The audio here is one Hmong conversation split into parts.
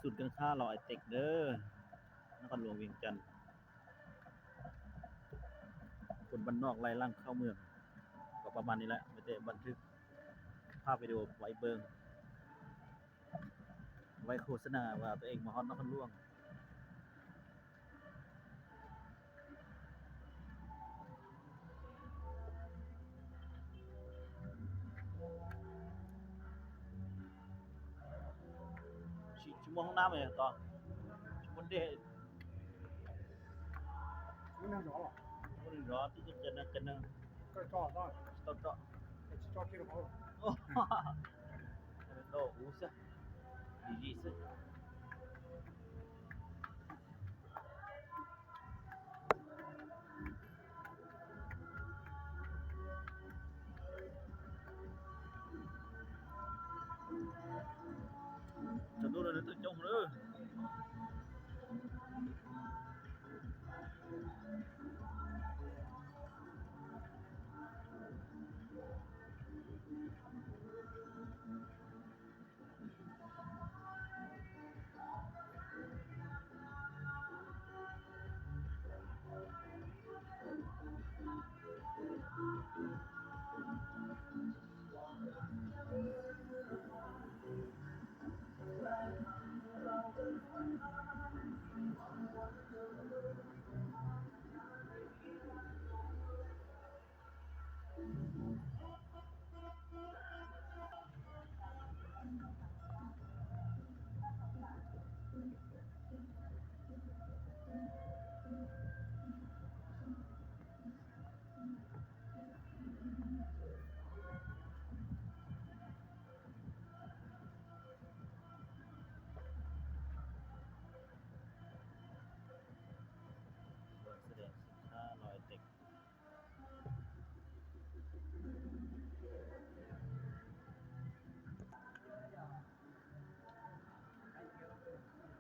จุดการค้าลาวไอเทคเด้อ นครหลวงเวียงจันทน์ คนบ้านนอกไล่ล่างเข้าเมือง ก็ประมาณนี้แหละ ไม่ได้บันทึกภาพวิดีโอไว้เบิ่ง ไว้โฆษณาว่าตัวเองมาฮอดนครหลวง Tsis, tsis muaj hoob nab os, tsis muaj dej. Muaj neeg zov, tib co neeg, co neeg tsis tau tso. Tau ub xwb, lim lim xwb. Cov ntuj no nws twb coob na.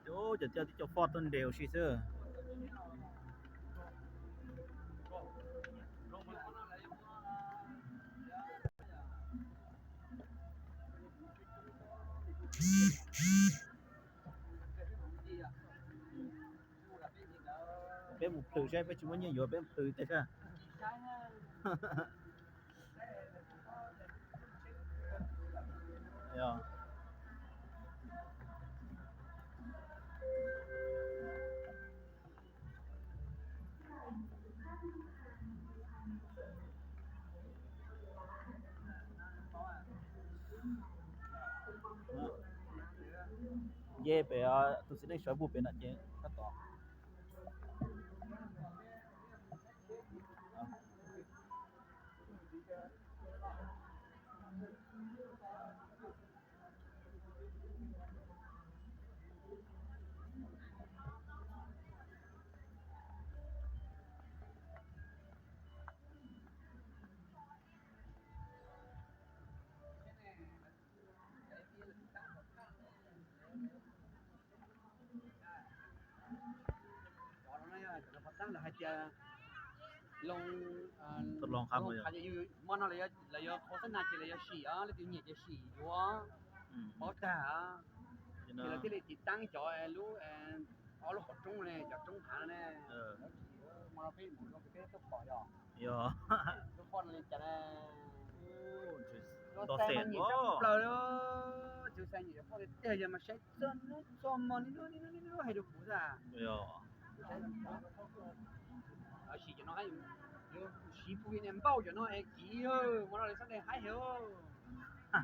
Cov, cov, cov foj tuaj nres ua si xwb. Peb mus plhws saib, peb tsis muaj nyiaj yuav, peb mus plhws tej saib. Nce pem, tus txiv neej sawv puag pem no ces tab tom. Cov no yog cov pov thawj lawv hais tias loo, loo qha, hmo no lawv yuav qhov xab nas ces lawv yuav sim, leej twg nyiam ces sim yuav paub tag. Ces lawv thiaj li tiv taab cov lub, ob lub qhov roob ne, cov roob hav no ne. Hmo no peb mus no peb tuaj pom yog, tuaj pom no li cas ne. Tus xais no nyiam cov plaws, tus xais nyiam cov plaws tiag tiag, yog mas saib txog hnub txog hmo niaj hnub niaj hnub hais rau kuv xwb. Sim cov no, yuav siv pug niag npauj cov no es kiv, hmo no lawv sab dej haib heev.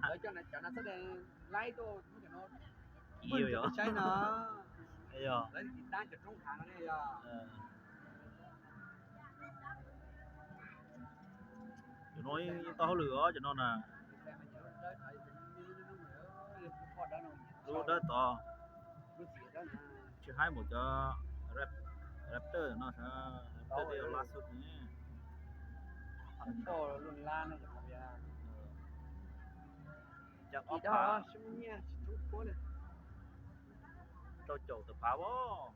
Lawv cov no sab dej laib tuaj muab cov no kiv saib no. Lawv tiv taab cov roob hav no ne yog. Cov no yeej tau hauj lwm os, cov no na. Lub dawb tod, tsis haib npaum cov Raptor no, Raptor tej lab xub ne. Cas ob phav, rau caum tawm phav os.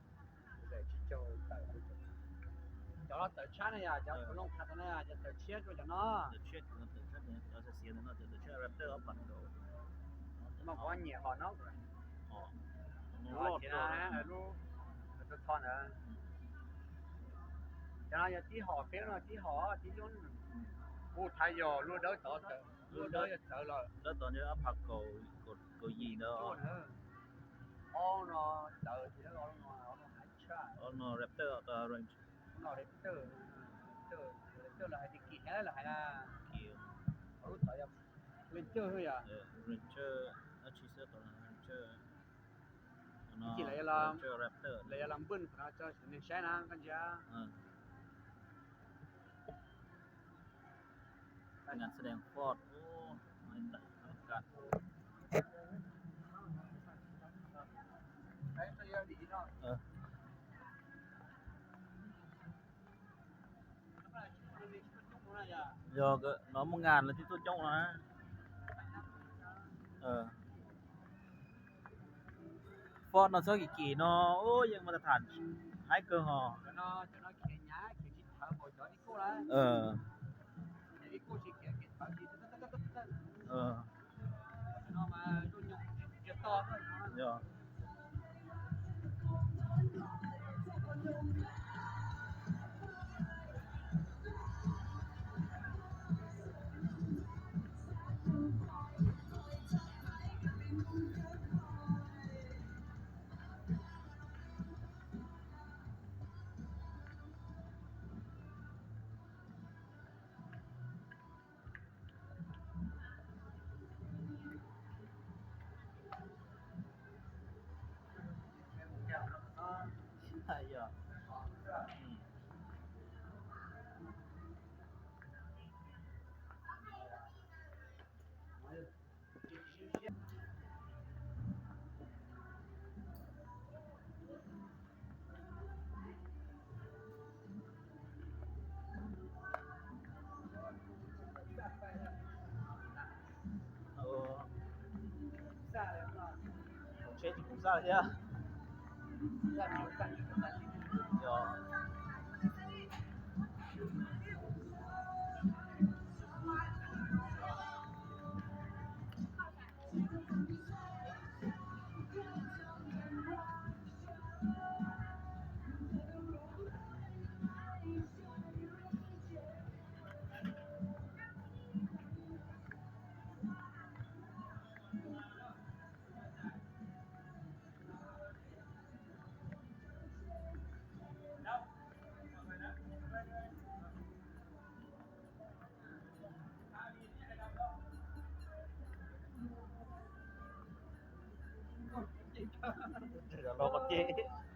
Cov no tawm tshab ne yog cov pus loo qhav tod ne, cov tawm tshiab rau cov no. Tawm tshiab, cov tawm tshiab, cov xiav ntawm no, cov tawm tshiab Raptor ob phav no. Mas kuv nyiam hom no. Lub, lub, lub, lub, cov no yog tib hom, peb no tib hom, tib lub. Ub, thaj yog lub dawb tod, lub dawb yog txawv lawm. Dawb tod nyob ob phav kaum, kaum yim ntawd. Ob no txawv, ob no hais tshaj. Ob no Raptor, no Raptor, Raptor los hais tias kim heev los hais na. Lub tod yog Ranger yom. Ranger, dab tsi xwb, Ranger. Ces lawv yuav los npwj qhov no tso neeg saib na koj ntsia. Ngành xe đèn Ford. Yog no muaj ngàn los twb tuaj coob no na. Ford no txhob kim kim no, ub, yeej mas tham haib kawg hos. Tsheb tsis pum xaj thiab. Los koj ces.